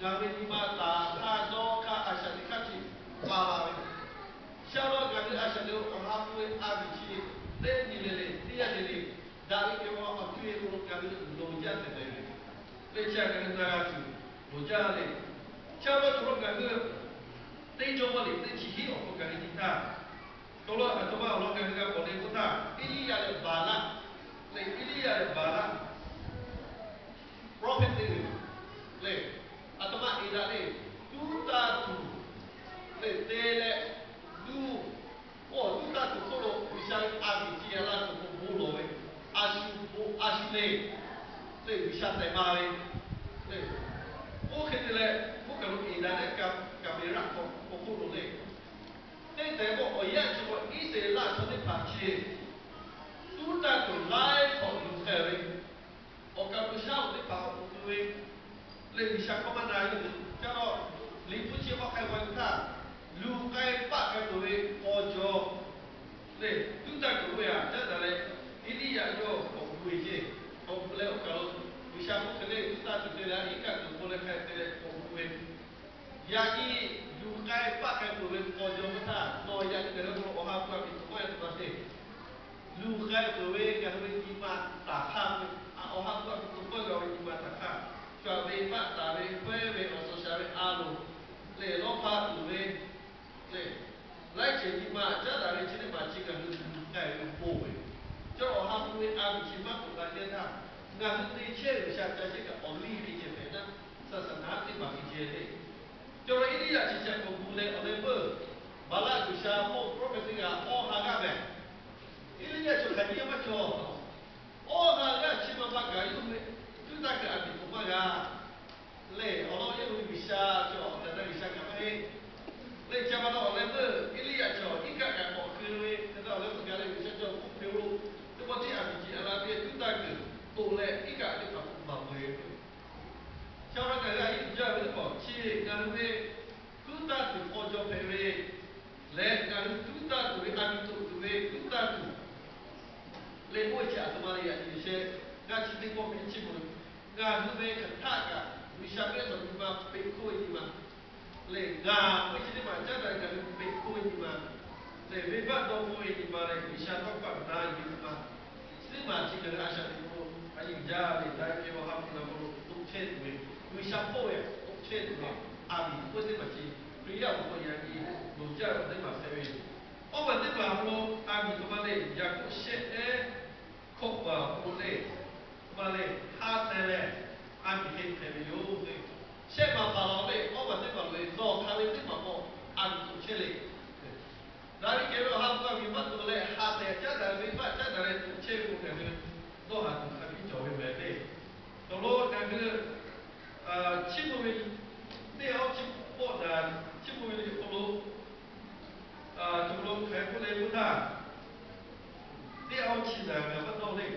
Ngaˬ ve nyi ma taˍ hk'aˇ dawˇ hk'aˇ a shaꞈ teꞈ hk'aˇ chi pa la ve. Sha law ngaˬ hui a shaꞈ teꞈ awˬ ha hpu ve a miˬ chi teˇ nyi le le, teˇ yanˇ le le, daꞈ ve kehˬ ve awˬ cuˇ e k'o lo ngaˬ hui loˍ jaˇ tehꞈ ve le. Leh chi a ngaˬ hui na g'a tuˬ loˍ jaˇ le. Sha law cawˬ law ngaˬ hui teˇ jawˇ maˇ liꞈ teˇ chi hiˉ awˬ hk'aw ngaˬ hui nyi htaˇ, cawˬ law aˬ htoꞈ ma awˬ lawn ngaˬ hui g'a k'awꞈ le k'oˆ htaˇ, Eˇliˇyaꞈ leh Baˍlaˆ, leh Eˇliˇyaꞈ leh Baˍlaˆ prophet teˇ g'uiˬ lehˬ, aˬ htoꞈ ma eˍ daꞈ le, tuˉ taˇ tuˬ lehˬ te leh, duˇ, oˇ tuˉ taˇ tuˬ hk'oˆ lo G'uiˬsha ve a miˬ te a laˇ tuˬ k'o bon lawˬ ve, a shu bon a shu le, lehˬ G'uiˬsha tehꞈ ma ve, lehˬ, oˇ hk'e te leh, oˇ kaˬ lo eˍ daꞈ leh kaˍ, kaˍ meˍ raˆ k'awꞈ k'oˆ lo le, teˇ tehꞈ k'o awˬ yanˇ chi k'o Iˉsaˍreˍlaˆ chaw teˇ hpaˍ chi tuˉ taˇ tuˬ laiˉ hk'awꞈ luˬ k'ai ve, awˬ kaˍ lo shaˉ hoꞈ teˇ hpaˍ hk'aw k'oꞈ keu ve, lehˬ G'uiˬsha hkawˇ maˇ na ve, ca la, liꞈ hpu chi k'awꞈ k'ai k'ai htaˇ, luˬ k'ai paˆ k'ai peuˬ ve k'aw jaw lehˬ, tuˉ taˇ tuˬ ve aꞈ caˉ daꞈ leh, Eˇliˇyaꞈ yawˇ k'awꞈ gu ve ceˇ. K'awꞈ gu leh oˇ kaˬ lo G'uiˬsha k'oˆ hk'e le, tuˉ taˇ tuˬ te leh iˉ kaˆ tuˬ k'o leh hk'a te leh k'awꞈ gu ve, yaꞈ nyi luˬ k'ai paˆ k'ai peuˬ ve k'aw jaw maˇ htaˇ, nawˬ yaꞈ nyi ngaˬ hui awˬ ha hpu a miˬ tuˬ maˇ e tuˬ ma te. Luˬ k'ai peuˬ ve ngaˬ hui ve nyi ma taˍ hk'aˇ ve, awˬ ha hpu a miˬ tuˬ maˇ g'a ve nyi ma taˍ hk'aˇ, shu aꞈ ve paˆ taˍ ve, hpawehˇ ve, awˬ suhˍ shaˍ ve a loˍ lehˬ, lawˇ hpaˇ tuˬ ve lehˬ, laiˉ ceuˬ nyi ma caˉ daꞈ ve chi teˇ hpaˍ chi ngaˬ hui luˬ k'ai ve bon ve, chaw awˬ ha hpu ve a miˬ chi maˇ k'oˆ k'ai teˇ htaˇ, ngaˬ hui te chehˇ G'uiˬsha ca chehˇ kaꞈ awˬ liˇ ve ceh hpehꞈ naˇ, saˍsaˍnaˍ teˇ hpaˍ ve ceh le. Cawˬ law Eˇliˇyaꞈ chi ca k'awꞈ gu leh awˬ leh meuˇ Baˍlaˆ G'uiˬsha hpawˇ prophet teˇ g'aˇ awˇ ha g'aˇ mehˍ. Eˇliˇyaꞈ chaw hk'aˬ nyiˇ maˇ cawˬ. Awˇ ha g'aˇ chi ma pa kaꞈ yawˇ hui tuˉ taˇ kuiˬ a miˬ tuˬ maˇ g'a lehˬ, awˬ lawn yawˇ hui G'uiˬsha cawˬ tehꞈ na G'uiˬsha kaꞈ maˇ heˆ. Lehˬ, ca pa taw awˬ leh meuˇ Eˇliˇyaꞈ chaw iˉ kaˆ kaꞈ k'awꞈ keu ve, hk'e te awˬ leh meuˇ gaˬ leh G'uiˬsha cawˬ k'oˆ hk'e lo, teˇ pawˆ tiˉ a miˬ ciˍ a la ve tuˉ taˇ kuiˬ toꞈ leh iˉ kaˆ teˇ hpaˍ k'oˆ maˍ peuˬ ve. Sha pa kaꞈ g'a iˉ jaˇ ve teˇ hpaˍ chi ngaˬ hui ve tuˉ taˇ tuˬ k'aw jaw hpehꞈ ve lehˬ, ngaˬ hui tuˉ taˇ tuˬ ve a miˬ toꞈ tuˬ ve tuˉ taˇ tuˬ lehˬ, oˇ ve chi aˬ htoꞈ ma le yaꞈ nyi sheh g'aˇ chi teˇ pawˆ piˇ chiˇ mvuh ve, ngaˬ hui ve hk'aˬ htaˆ kaꞈ G'uiˬsha ve tawˬ nyi ma peꞈ hk'oˆ ve nyi ma lehˬ, ngaˬ ve chi teˇ maˬ caˉ daꞈ ngaˬ hui peꞈ hk'oˆ ve nyi ma lehˬ, venˇbaˆ dawˇ hpfuhˆ ve nyi ma lehˬ, G'uiˬsha tawˇ hkawˇ na yuˬ ve nyi ma, suˉ maˬ chi ngaˬ hui a shaꞈ teꞈ k'o, a yuˬ jaˇ ve daꞈ ve awˬ ha hpu la k'o lo toꞈ chehˇ tuˬ ve, G'uiˬsha hpawˇ ve toꞈ chehˇ tuˬ ve, a miˬ hpawˇ teˇ maˬ chi Hkriꞈ yaˇ awˬ hk'aw yaꞈ nyi loˍ jaˇ ve awˬ teˇ maˬ hpehꞈ ve yoˬ. Awˇ maˬ teˇ maˬ awˬ hk'aw lo a miˬ htoꞈ ma le, Yaˍkoˆ shehˆ ehˉ hkawˇ paˍ awˬ hk'aw lo le, htoꞈ ma le, ha tehˬ leh a miˬ hk'e hpehꞈ ve yoˬ le. Shehˆ maˬ paˍ lawˬ le, awˇ maˬ teˇ maˬ loꞈ e, nawˬ hk'aˬ ve teˇ maˬ k'awꞈ a miˬ toꞈ chehˇ le. Daꞈ ve kehˬ ve awˬ ha hpu a miˬ maˇ toꞈ leh ha tehˬ caˉ daꞈ ve venˇbaˆ caˉ daꞈ leh toꞈ chehˇ ve k'o, ngaˬ hui dawˇ haˍ tuˬ hk'a biˇ cawˬ ve mehˍ le. Cawˬ lo ngaˬ hui chiˇ mvuh ve teˇ awˇ chi pawˆ daꞈ, chiˇ mvuh ve awˬ hk'aw lo cawˬ lo hk'aˬ hk'e k'oˆ le k'oˆ htaˇ, teˇ awˇ chi daꞈ ngaˬ maˇ dawˇ le.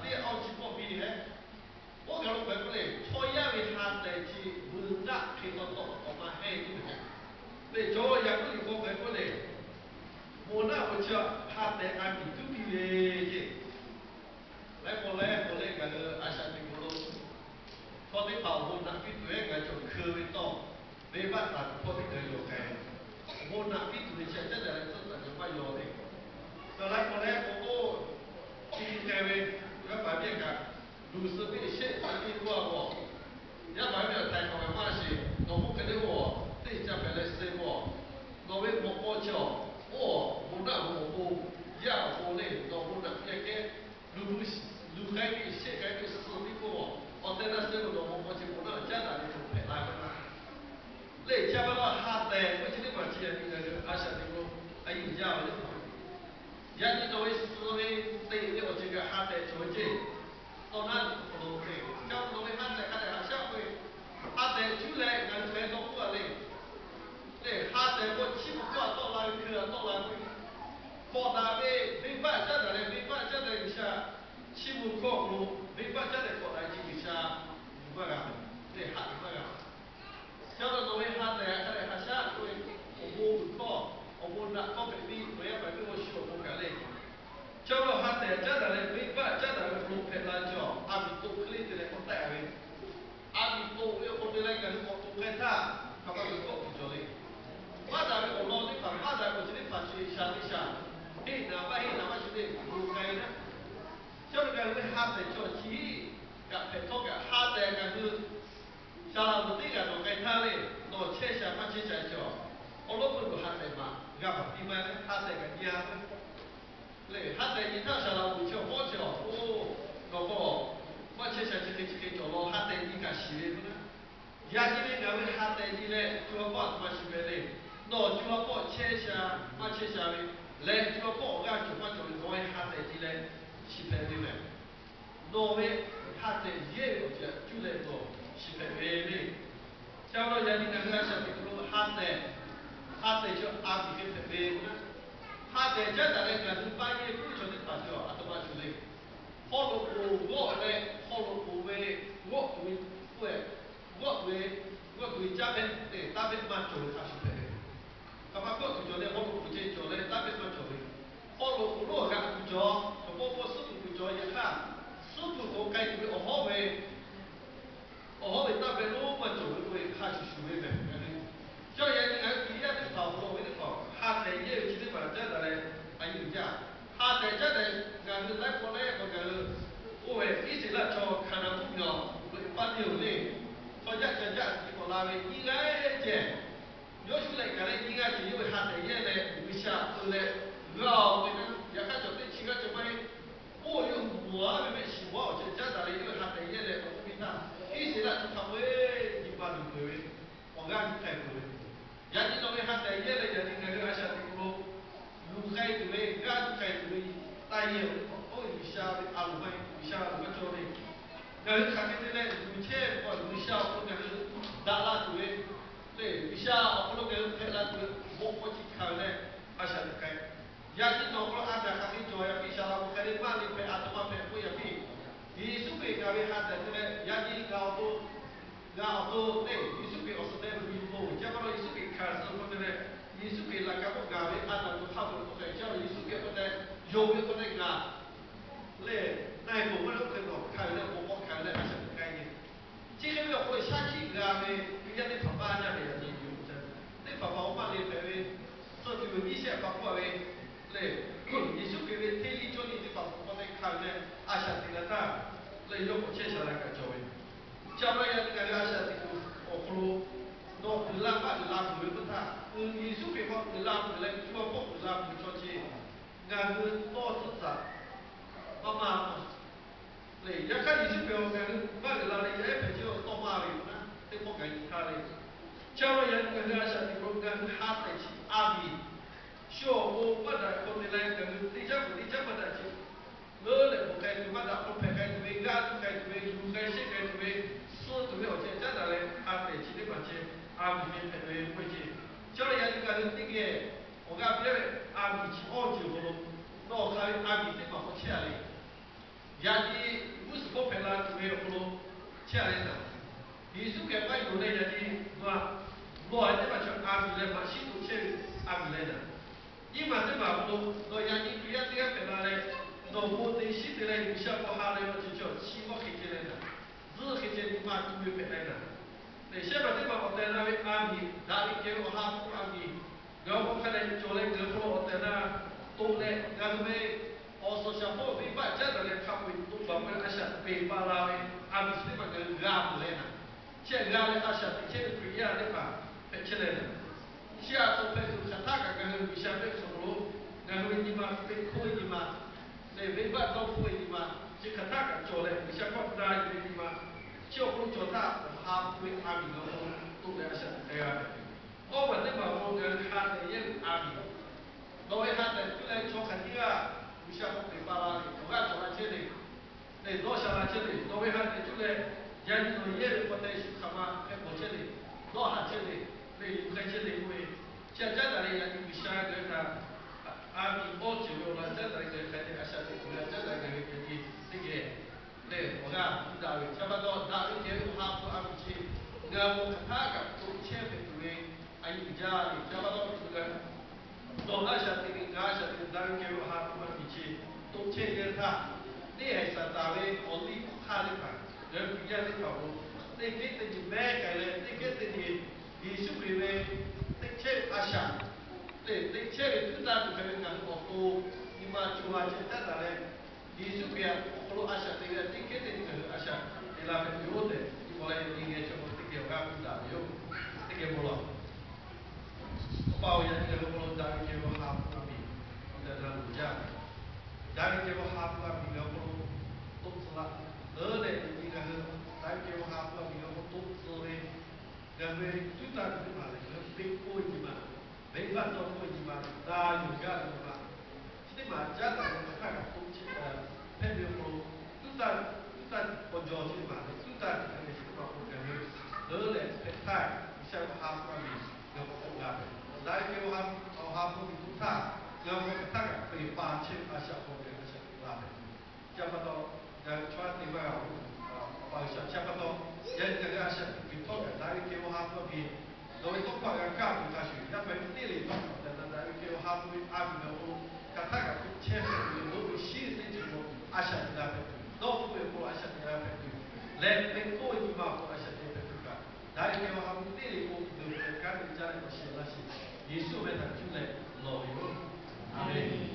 Teˇ awˇ chi pawˆ piˇ le. Oˇ kaˬ lo hk'aˬ hk'e k'oˆ le, chaw yaˇ ve ha tehˬ chi vuiˬ daˆ hk'e taw taw k'awꞈ ma hehnˇ ve le. Lehˬ, cawˬ Yaˍkoˆ liꞈ hk'aw hk'aˬ hk'e k'oˆ le, moˬ naˆ hoꞈ chi ha tehˬ a miˬ tuˉ piˇ ve ceˇ. Laiˉ pawˆ laiˉ pawˆ leh ngaˬ hui a shaꞈ teꞈ k'o lo, chaw teˇ hpaˍ awˬ bon naꞈ piˇ tuˬ ve ngaˬ cawˬ hkeu ve tawˇ, venˇbaˆ taˍ tuˬ hpawˇ teˇ hkui yawˬ k'ai. Awˬ bon naꞈ piˇ tuˬ ve chi caˉ daꞈ leh tcuhˉ taˍ ve maˇ yawˬ le. Laiˉ pawˆ laiˉ pawˆ k'o, chi hk'e k'ai ve, yaˇ paˍ miˇ kaꞈ, luˬ suh piˇ shehˆ suh piˇ k'oˆ a k'o, yaˇ paˍ miˇ a htaiˍ hk'awꞈ kaꞈ maˇ sheˍ, nawˬ k'oˆ hk'e le oˇ, teˇ caˇ hpehꞈ leh suh k'o, nawˬ ve mawꞈ k'aw chi awˬ, oˇ, bon naˆ hoꞈ awˬ pon, yaˇ awˬ pon le, nawˬ bon naꞈ piˇ a kehˉ, luˬ k'ai piˇ shehˆ k'ai piˇ suh piˇ k'oˆ a, awˬ tehˬ naˆ suh lo nawˬ mawꞈ k'aw chi bon naˆ caˉ daꞈ ve cawˬ hpehꞈ la ve naˆ. Lehˬ, chi a pa taw ha tehˬ k'oˆ chi teˇ maˬ chi yaꞈ nyi ngaˬ hui a shaꞈ teꞈ k'o, a yuˬ jaˇ ve teˇ hpaˍ. Yaꞈ nyi nawˬ ve suh ve teꞈ ve awˬ ceuˬ kaꞈ ha tehˬ cawˬ ve ceˇ. Tawˇ naˆ tuˬ hk'aw lo te, ca nawˬ ve ha tehˬ hk'a dehꞈ haꞈ shaˉ k'oˆ ve, ha tehˬ cuˉ leh ngaˬ hui hk'aˬ hk'e dawˇ k'oˆ a le. Lehˬ, ha tehˬ k'o chiˇ mvuh hkawˇ a tawˆ la ve, hkui a tawˆ la ve, k'awꞈ daꞈ ve venˇbaˆ caˉ daꞈ leh venˇbaˆ caˉ daꞈ G'uiˬsha chiˇ mvuh hkawˇ awˬ hk'aw lo venˇbaˆ caˉ daꞈ k'awꞈ daꞈ ve chi G'uiˬsha yuˬ maˇ g'a, lehˬ haꞈ yuˬ maˇ g'a. Ca la nawˬ ve ha tehˬ hk'a dehꞈ haꞈ shaˉ k'oˆ ve, awˬ bon uiˍ hkawˇ, awˬ bon naꞈ hkawˇ hpehꞈ piˇ, nawˬ yaˇ paˍ miˇ g'aw shu awˬ bon kaꞈ le. Ca la ha tehˬ caˉ daꞈ leh venˇbaˆ caˉ daꞈ ve awˬ hk'aw lo hpehꞈ la cawˬ a Saˍ laꞈ meuꞈ teˇ g'aˇ nawˬ k'ai htaˇ le, nawˬ chehˇ sha maˇ chehˇ sha cawˬ, awˬ lawn k'o, nawˬ ha tehˬ maˍ g'a baˬ piˇ maˇ le, ha tehˬ kaꞈ nyi ha ve. Lehˬ, ha tehˬ nyi htaˇ saˍ laꞈ meuꞈ chi awˬ hawˉ chi awˬ k'o, nawˬ k'o maˇ chehˇ sha chi hk'e chi hk'e cawˬ law, ha tehˬ nyi kaꞈ shiˍ ve k'o naˉ. Yaꞈ nyi ve ngaˬ hui ha tehˬ nyi leh co ha pawˆ a htoꞈ ma shiˍ hpehꞈ le. Nawˬ co ha pawˆ chehˇ sha maˇ chehˇ sha ve, leh co ha pawˆ awˬ g'aˇ cawˬ maˇ cawˬ ve, nawˬ ve ha tehˬ nyi leh shiˍ hpehꞈ ve mehˬ. Nawˬ ve ha tehˬ yehˇ ve awˬ ceuˬ cuˇ leh nawˬ shiˍ hpehꞈ ve le. Ca la yaꞈ nyi ngaˬ hui a shaꞈ teꞈ hk'aw lo ha tehˬ, ha tehˬ chi a miˍ hk'e hpehꞈ ve k'o naˉ, ha tehˬ caˉ daꞈ leh ngaˬ hui paˇ yehˇ puiˉ chaw teˇ hpaˍ chi a htoꞈ ma cawˬ le. Haw loꞈ k'oˍ g'awˆ leh, haw loꞈ k'oˍ ve g'awˆ tuˬ ve k'oˆ-e, g'awˆ tuˬ ve, g'awˆ tuˬ ve caˇ mehˆ teˇ taˇ mehˆ maˇ cawˬ ve hk'a shuˍ hpehꞈ ve. Hk'aˬ ma g'awˆ tuˬ cawˬ leh, haw loꞈ k'oˍ ceh cawˬ leh taˇ mehˆ maˇ cawˬ ve. Haw loꞈ k'oˍ lo g'aꞈ tuˬ cawˬ, cawˬ pawˇ pawˇ suhˉ tuˬ tuˬ cawˬ yaꞈ hk'aˇ, suhˉ tuˬ k'oˍ k'ai tuˬ ve awˬ hawˉ ve awˬ hawˉ ve taˇ mehˆ lonˉ maˇ cawˬ ve k'oˆ ve hk'a shuˍ shuˍ ve mehˬ. Ngaˬ hui chi yaꞈ nyi ngaˬ hui Hkriꞈ yaˇ teˇ hpaˍ awˬ hk'aw lo ve teˇ hpaˍ ha tehˬ yehˇ ve chi teˇ hpaˍ caˉ daꞈ leh a yeˇ uiˍ jaˇ. Ha tehˬ caˉ daꞈ ngaˬ hui laiˉ pawˆ laiˉ k'awꞈ gaˬ hui k'oˆ ve, Iˉsaˍreˍlaˆ chaw Hkaˍnanˍ mvuhˇmiˬ awˬ lo e paˇ te-oˬ le. Chaw yaˇ ca jaˇ tiˉ k'awꞈ la ve nyiˇ g'aˇ ceh, Yoˇshuˆ leh kaꞈ leh nyiˇ g'aˇ ceh yawˇ ve ha tehˬ yehˇ leh G'uiˬsha peu leh g'a-oˬ ve naˉ, yaꞈ hk'aˇ cawˬ teˇ chi g'aˇ cawˬ maˇ heˆ. Oˇ yawˇ hui mawˬ-a ve mehˆ shiˍ maw awˬ ceh caˉ daꞈ leh yawˇ ve ha tehˬ yehˇ leh k'awꞈ k'oˆ piˇ htaˇ, Iˉsaˍreˍlaˆ chaw hk'a peu-eˬ nyi ma luˬ peuˬ ve, awˬ g'aˇ nyi k'ai peuˬ ve. Yaꞈ nyi nawˬ ve ha tehˬ yehˇ leh yaꞈ nyi ngaˬ hui a shaꞈ teꞈ hk'aw lo luˬ k'ai tuˬ ve, g'aˇ nyi k'ai tuˬ ve, taˇ yehˇ-oˬ. Oˇ G'uiˬsha ve a loˍ maˇ heˆ, G'uiˬsha ve maˇ cawˇ ve. Ngaˬ hui hk'aˬ hk'e te leh luˬ chehˇ ve k'o, G'uiˬsha awˬ hk'aw lo ngaˬ hui daꞈ la tuˬ ve, lehˬ G'uiˬsha awˬ hk'aw lo ngaˬ hui hpehꞈ la tuˬ ve, bon k'o chi hkanˍ leh a shaꞈ teꞈ k'ai. Yaꞈ nyi nawˬ awˬ hk'aw lo a daꞈ hk'aˬ hk'e cawˬ yaꞈ piˇ, shaˍ laꞈ k'o hk'a le maˇ le hpehꞈ, a htoꞈ ma hpehꞈ k'oˆ yaꞈ piˇ. Yeˍsuˆ Hkriꞈ ngaˬ ve ha tehˬ te leh yaꞈ nyi ngaˬ awˬ to, ngaˬ awˬ to lehˬ Yeˍsuˆ Hkriꞈ awˬ suhˍ te ve nyi k'o, ca pa taw Yeˍsuˆ Hkriꞈ hkanˍ suh k'o te leh, Yeˍsuˆ Hkriꞈ laꞈ ka k'oˆ gaˬ ve a daꞈ tuˬ hk'a peu-eˬ k'oˆ hk'e ca Yeˍsuˆ Hkriꞈ k'oˆ te, yonˍ ve k'oˆ te ngaˬ lehˬ, na-e k'oˍ maˇ leuˉ hk'e nawˬ hkanˍ leh bon k'awꞈ hkanˍ leh a shaꞈ teꞈ k'ai ve. Chi hk'e ve awˬ hk'aw lo shaˉ hkiˆ g'a ve Hkriꞈ yaˇ teˇ hpaˍ maˇ jaˇ ve yaꞈ nyi yoˬ. Teˇ hpaˍ hpaˍ awˬ maˇ le hpehꞈ ve, suh tuˬ ve nyiˇ shehˆ hpaˍ k'oˆ ve lehˬ, Yeˍsuˆ Hkriꞈ ve hteˇ liˇ cawˇ liˇ teˇ hpaˍ k'awꞈ k'awꞈ te hkanˍ leh a shaꞈ teꞈ la htaˇ, lehˬ yawˇ k'awꞈ chehˇ sha la kaꞈ cawˬ ve. Chi pa taw yaꞈ nyi ngaˬ hui a shaꞈ teꞈ kuiˬ awˬ hk'aw lo nawˬ uiˍ la maˇ uiˍ la peuˬ ve k'oˆ htaˇ, uiˍ Yeˍsuˆ Hkriꞈ k'awꞈ uiˍ la peuˬ leh co ha pawˆ uiˍ la peuˬ ve chaw chi ngaˬ hui tawˇ tcuhˉ tcuhˉ maˇ maˇ lehˬ, yaꞈ hk'aˇ Yeˍsuˆ Hkriꞈ awˬ ngaˬ hui maˇ uiˍ la leh yaˇ ehˉ hpehꞈ chehˇ ve tawˇ maˇ ve k'o naˉ, teˇ pawˆ ngaˬ hui hk'aˇ le. Chi pa taw yaꞈ nyi ngaˬ hui a shaꞈ teꞈ kuiˬ lo ngaˬ hui ha tehˬ chi a miˍ shu awˬ pon maˇ daꞈ hk'aw te leh ngaˬ hui teˇ jaˇ peuˬ teˇ jaˇ maˇ daꞈ ceh, leuˉ leh bvuhꞈ k'ai tuˬ maˇ daꞈ, hk'aw hpehꞈ k'ai tuˬ ve, g'aˇ tuˬ k'ai tuˬ ve, luˬ k'ai sheˆ k'ai tuˬ ve, suh tuˬ ve awˬ ceh caˉ daꞈ leh ha tehˬ chi teˇ hpaˍ ceh a miˍ hk'e hpehꞈ ve k'oˆ ve ceh. Chi pa taw yaꞈ nyi ngaˬ hui teˇ geh awˬ g'aˇ piˇ-a ve a miˍ chi awˇ ceuˬ hk'aw lo nawˬ hk'aˬ ve a miˍ teˇ hpaˍ k'awꞈ chehˇ-a le. Yaꞈ nyi g'uˇ suhˍ hpawˇ hpehꞈ la tuˬ ve awˬ hk'aw lo chehˇ-a le naˍ, Yeˍsuˆ Hkriꞈ maˇ yonˍ leh yaꞈ nyi nawˬ, nawˬ-a teˇ hpaˍ chaw a miˍ leh maꞈ shiˉ k'oˆ chehˇ ve a miˍ leh naˍ, nyiˇ maˬ teˇ maˬ awˬ hk'aw lo nawˬ yaꞈ nyi Hkriꞈ yaˇ teˇ g'aˇ hpehꞈ la leh, nawˬ bon te shiˉ te leh G'uiˬsha hk'aw ha leh awˬ ceuˬ chi awˬ chi hk'e ceh leh naˍ, zuhˆ hk'e ceh nyi ma tu ve hpehꞈ la naˍ, lehˬ shehˆ maˬ teˇ maˬ awˬ tehˬ na ve a miˍ, daꞈ ve kehˬ ve awˬ ha hpu a miˍ, ngaˬ hui hk'aw hk'a dehꞈ cawˬ leh ngaˬ hui hk'aw lo awˬ tehˬ na toꞈ leh ngaˬ hui ve awˬ suhˍ shaˍ hpawˇ venˇbaˆ caˉ daꞈ leh hk'a peu-eˬ toꞈ baˬ k'oˆ leh a shaꞈ teꞈ peˬ pa la ve a miˍ chi teˇ maˬ ngaˬ hui g'a mawˬ leh naˍ, chi g'a leh a shaꞈ teꞈ chehˇ ve Hkriꞈ yaˇ teˇ hpaˍ hpehꞈ chehˇ leh naˍ, chi a toꞈ hpehꞈ tuˬ hk'aˬ htaˇ kaꞈ ngaˬ hui G'uiˬsha mehˆ g'uˇ suhˍ hk'aw lo ngaˬ hui ve nyi ma, venˇ hkoˇ ve nyi ma, lehˬ venˇbaˆ dawˇ hpfuhˆ ve nyi ma, chi hk'aˬ htaˇ kaꞈ cawˬ leh G'uiˬsha hkawˇ na yuˬ ve nyi ma, chi awˬ hk'aw lo cawˬ htaˇ awˬ ha hpu ve a miˍ ngaˬ hui toꞈ leh a shaꞈ teꞈ k'ai g'a ve. Awˇ maˬ teˇ maˬ awˬ hk'aw lo ngaˬ hui ha tehˬ yehˇ ve a miˍ, nawˬ ve ha tehˬ cuˇ leh chaw hk'aˬ tiˉ g'aˇ G'uiˬsha hk'aw peˬ pa la ve awˬ g'aˇ cawˬ la chehˇ le. Lehˬ dawˇ sha la chehˇ le. Nawˬ ve ha tehˬ cuˇ leh yaꞈ nyi nawˬ yehˇ ve k'awꞈ te shu hk'aˬ ma hpehꞈ bawˬ chehˇ le. Dawˇ haˍ chehˇ le. Lehˬ yuˬ k'ai chehˇ le k'oˆ ve, chi a caˉ daꞈ leh yaꞈ nyi G'uiˬsha ngaˬ hui htaꞈ a miˍ awˇ ceuˬ ve awˬ laꞈ caˉ daꞈ leh ngaˬ hui hk'a te a shaꞈ teꞈ kuˬ ve a caˉ daꞈ leh ngaˬ hui hk'a te teˇ geh lehˬ awˬ g'aˇ tuˬ daꞈ ve. Chi pa taw daꞈ ve kehˬ ve awˬ ha hpu a miˍ chi ngaˬ hui hk'aˬ htaˇ kaꞈ toꞈ chehˇ hpehꞈ tuˬ ve a yuˬ jaˇ ve. Chi pa taw tuˬ g'a nawˬ a shaꞈ teꞈ ve, ngaˬ a shaꞈ teꞈ ve, daꞈ ve kehˬ ve awˬ ha hpu a miˍ chi toꞈ chehˇ ve htaˇ, neˇ haiˬ Saˍtanˍ ve awˬ liˇ hk'aˇ teˇ hpaˍ, ngaˬ hui Hkriꞈ yaˇ teˇ hpaˍ awˬ hk'aw lo teˇ kehˉ teˇ nyi mehˉ k'ai leh teˇ kehˉ teˇ nyi Yeˍsuˆ Hkriꞈ ve teˇ chehˇ ve a shaꞈ lehˬ, teˇ chehˇ ve hkuiˉ taˇ tuˬ hk'a ve ngaˬ hui awˬ to nyi ma co ha chehˇ caˉ daꞈ leh, Yeˍsuˆ Hkriꞈ awˬ hk'aw lo a shaꞈ teꞈ ve teˇ hkehˉ teˇ nyi ngaˬ hui a shaꞈ teꞈ la hpehꞈ ve yoˬ tehꞈ nyi mawˬ leh Paˇ-oˬ, yaꞈ nyi ngaˬ hui awˬ hk'aw lo daꞈ ve kehˬ ve Awˬ ha hpu g'a miˬ, awˬ tehˬ na loˍ jaˇ. Daꞈ ve kehˬ ve Awˬ ha hpu g'a miˬ ngaˬ hui awˬ hk'aw lo toˆ tcuh laˇ. Leuˉ leh yaꞈ nyi ngaˬ hui daꞈ ve kehˬ ve Awˬ ha hpu g'a miˬ ngaˬ hui awˬ hk'aw lo toˆ tcuh ve, ngaˬ hui tuˉ tanˇ tuˬ teˇ hpaˍ lehˬ, ngaˬ hui peꞈ k'oˆ ve nyi ma, venˇbaˆ tawˇ k'oˆ ve nyi ma, daꞈ yoˬ gaˇ ve nyi ma, chi teˇ maˬ caˉ taˍ ve hk'aˬ htaˇ kaꞈ k'oˆ chehˇ, hpehꞈ ve awˬ hk'aw lo tuˉ tanˇ, tuˉ tanˇ awˬ jaw chi teˇ maˬ lehˬ, tuˉ tanˇ tuˬ hk'e ve chi teˇ maˬ k'o, ngaˬ hui leuˉ leh hpehꞈ htaˇ G'uiˬsha ve Awˬ ha hpu g'a miˬ ngaˬ hui awˬ hk'aw lo g'a hpehꞈ. Daꞈ ve kehˬ ve Awˬ ha hpu g'a miˬ tuˉ htaˇ, ngaˬ hui hk'aˬ htaˇ kaꞈ peˬ pa chehˇ ve a shaꞈ hk'aw g'a shaꞈ teꞈ g'a hpehꞈ tuˬ, chi pa taw ngaˬ hui chaw teˇ maˬ g'a-oˬ, a pa G'uiˬsha chi pa taw, yaꞈ nyi ngaˬ hui a shaꞈ teꞈ kuiˬ htawˇ kaꞈ daꞈ ve kehˬ ve Awˬ ha hpu g'a miˬ nawˬ ve tawˇ hkawˇ g'a kaˇ tuˬ hk'a shuˍ, yaˇ paˍ teˇ le htaˇ kaꞈ daꞈ ve kehˬ ve Awˬ ha hpu g'a miˬ ngaˬ hui hk'aˬ htaˇ kaꞈ hk'e chehˇ hpehꞈ tuˬ ve, nawˬ ve shiˉ ve teˇ ceuˬ lo a shaꞈ teꞈ g'a hpehꞈ tuˬ, dawˇ hpfuhˆ ve awˬ hk'aw lo a shaꞈ teꞈ g'a hpehꞈ tuˬ, leh peꞈ k'oˆ ve nyi ma awˬ hk'aw lo a shaꞈ teꞈ hpehꞈ tuˬ kaꞈ, daꞈ ve kehˬ ve Awˬ ha hpu teˇ le k'o, dawˇ hpfuhˆ ve kanˉ te caˇ leh awˬ shiˍ laˇ sheˍ. Yeˍsuˆ ve htaꞈ cuˇ leh lawˬ ve yoˬ. Aˍmenˍ.